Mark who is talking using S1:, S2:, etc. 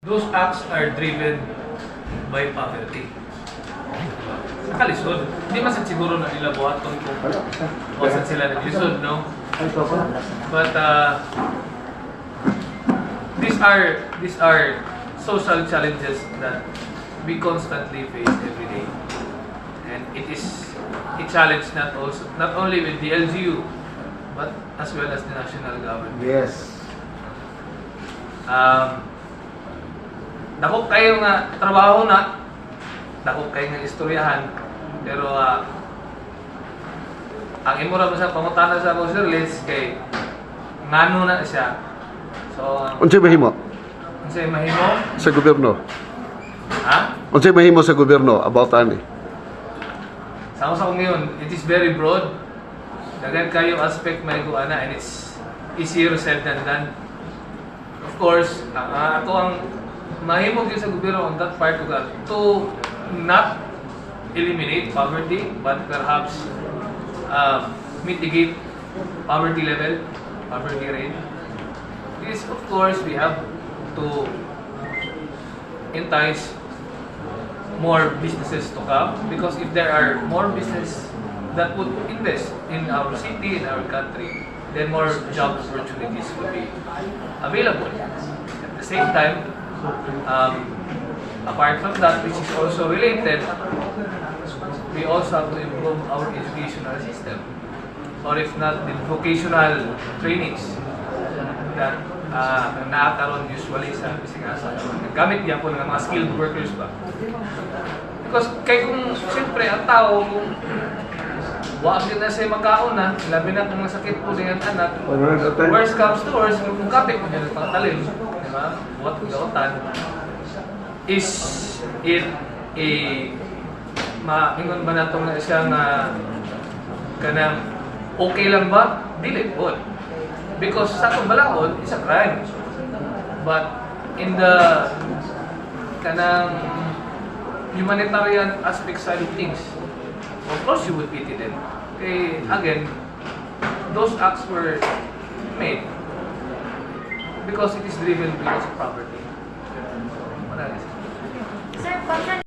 S1: Those acts are driven by poverty. Diba? Nakalisod. Hindi man sad siguro na nila buhaton kung wa sad sila naglisod, no? But these are social challenges that we constantly face every day. And it is a challenge not only with the LGU but as well as the national government. Dako kayo nga trabaho na, dako kayo nga istoryahan, pero ang imo ra sa pangutana sa ako, Sir Liz, kay ngano na siya. So,
S2: Unsay mahimo
S1: unsay mahimo?
S2: Sa gobyerno?
S1: Ha?
S2: Unsay mahimo sa gobyerno about ani?
S1: Sa akong ngayon, it is very broad. Daghan kayo aspect may ana and it's easier said than done. Of course, ang ako ang mahimo gyud sa gobyerno on that part lugar to not eliminate poverty but perhaps mitigate poverty level, poverty rate, is of course we have to entice more businesses to come, because if there are more business that would invest in our city, in our country, then more job opportunities would be available. At the same time, apart from that, which is also related, we also have to improve our educational system. Or if not, the vocational trainings that naa karon usually sa bisag asa. Gamit gyapon ng mga skilled workers ba? Because kay kung siyempre ang tao kung wa gyud na siya magkaon na, labi na kung nasakit po din ang anak, worst comes to worst, kung kapit mo niya pangtalim, di ba? What gawatan is it a maingon ba nato na siya nga kanang okay lang ba? Dili pod. Because sa atong balaod, it's a crime. But in the kanang humanitarian aspect side of things, of course you would pity them. Okay, again, those acts were made because it is driven because of poverty. So, wala na.
S3: Sir, concern